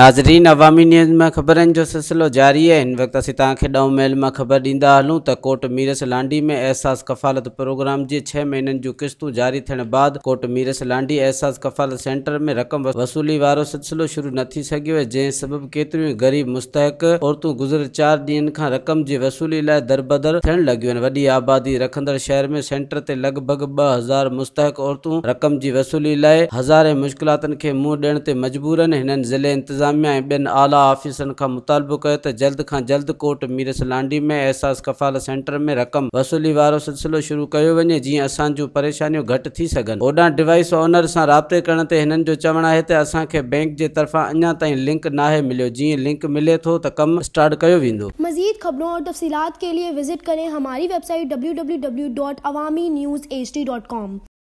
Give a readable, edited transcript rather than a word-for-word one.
ناظرين عوامي نيوز ۾ خبرن جو سلسلو جاري آهي. هن وقت اسين توهان کي ڏهون ميل مان خبر ڏيندا هلون ته ڪوٽ ميرس لانڍي ۾ احساس ڪفالت پروگرام جي ڇهه مهينن جون قسطون جاري ٿيڻ بعد ڪوٽ ميرس لانڍي احساس ڪفالت سينٽر ۾ رقم وصولي وارو سلسلو شروع نه ٿي سگهيو آهي جنهن سبب ڪيتريون ئي غريب مستحق عورتون گذريل چار ڏينهن کان رقم جي وصولي لاء دربدر ٿيڻ لڳيون آهن. وڏي آبادي رکندڙ شهر ۾ سينٽر تي لڳ ڀڳ 2000 مستحق عورتون رقم جي وصولي لاء هزارين مشڪلاتن کي منهن ڏيڻ تي مجبور آهن. هنن ضلعي انتظاميا ۽ ٻين اعليٰ آفيسرن کان مطالبو ڪيو ته جلد کان جلد ڪوٽ ميرس لانڍي ۾ احساس ڪفالت سينٽر ۾ رقم وصولي وارو سلسلو شروع ڪيو وڃي جيئن اسان جون پريشانيون گهٽ ٿي سگهن. هوڏانهن ڊوائيس اونر سان رابطي ڪرڻ تي هنن جو چوڻ آهي ته اسان کي بئنڪ جي طرفان اڃا تائين لنڪ ناهي مليو جيئن لنڪ ملي ٿو ته ڪم اسٽارٽ ڪيو ويندو. مزيد خبرون اور تفصيلات کے لیے وزٹ کریں ہماری ویب سائٹ www.awamiNewsHD.com.